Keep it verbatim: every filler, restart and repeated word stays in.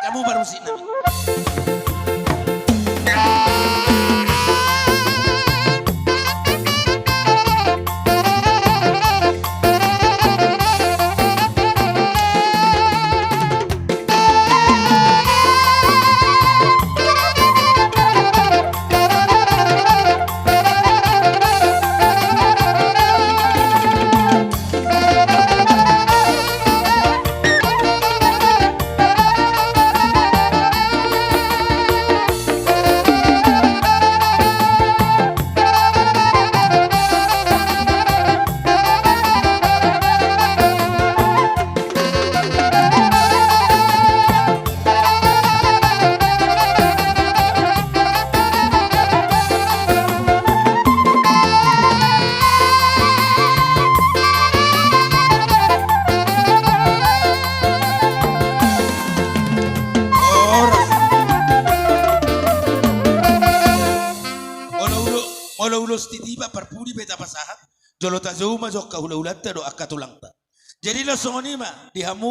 Hamu parmusik nami. Horas. Molo ulo-, molo ulos titipa parpudi pe tapasahat, jolo tajou ma jo angka hulahulanta dohot angka tulangta. Jadi na songon i ma di hamu